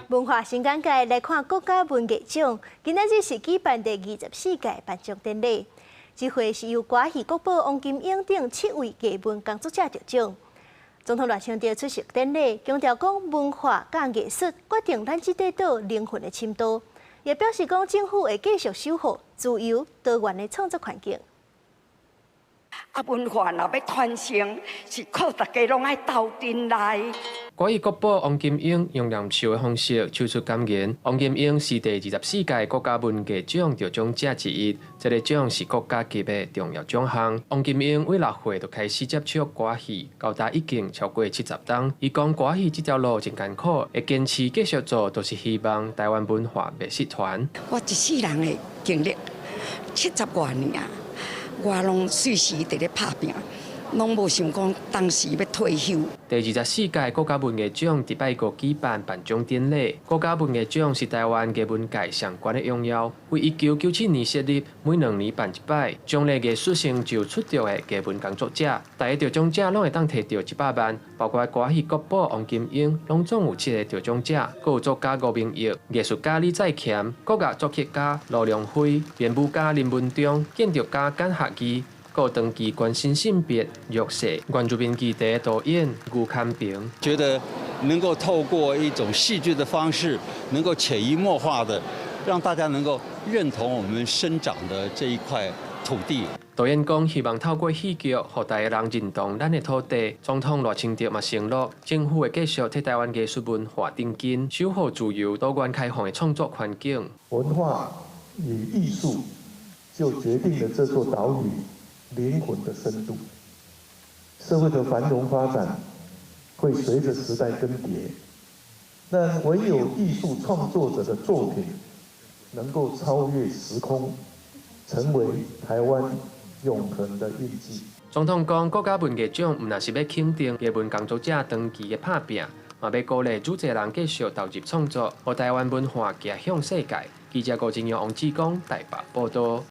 文化新簡介來看國家文藝獎，今仔日是舉辦第二十四屆頒獎典禮。這回是由歌戲國寶王金英等七位藝文工作者得獎。總統賴清德出席典禮，強調講文化佮藝術決定咱這塊島靈魂的深度，也表示講政府會繼續守護自由多元的創作環境。啊，文化若欲傳承，是靠大家攏愛鬥陣來。歌戲國寶王金英用念唱的方式唱出感言。王金英是第二十四屆國家文藝獎得獎者之一，這個獎是國家級的重要獎項。王金英對6歲就開始接觸歌戲，到今已經超過70冬。伊講歌戲這條路真艱苦，會堅持繼續做，就是希望台灣文化袂失傳。我一世人的經歷70外年啊，我攏隨時佇咧拍拚，攏無想講當時欲退休。第二十四屆國家文藝獎佇拜五舉辦頒獎典禮。國家文藝獎是台灣藝文界上懸的榮耀，為1997年設立，每2年辦一擺，獎勵藝術成就出眾的藝文工作者。逐个得獎者攏會當提著100萬，包括歌戲國寶王金英，攏總有七個得獎者，閣有作家吳明益、藝術家李在乾、國樂作曲家盧良輝、編舞家林文忠、建築家簡學義。閣長期關心性別弱勢、原住民議題導演吳康平，覺得能夠透過一種戲劇的方式，能夠潛移默化的讓大家能夠認同我們生長的這一塊土地。導演講，希望透過戲劇，予逐个人認同咱的土地。總統賴清德嘛承諾，政府會繼續替台灣藝術文化定根，守護自由多元開放的創作環境。文化與藝術就決定了這座島嶼靈魂的深度。社會的繁榮發展會隨着時代更迭，但唯有藝術創作者的作品能夠超越時空，成為台灣永恆的印記。總統講，國家文藝獎毋但是欲肯定藝文工作者長期的拍拚，嘛欲鼓勵愈濟人繼續投入創作，予台灣文化行向世界。記者郭金陽、王志剛台北報道。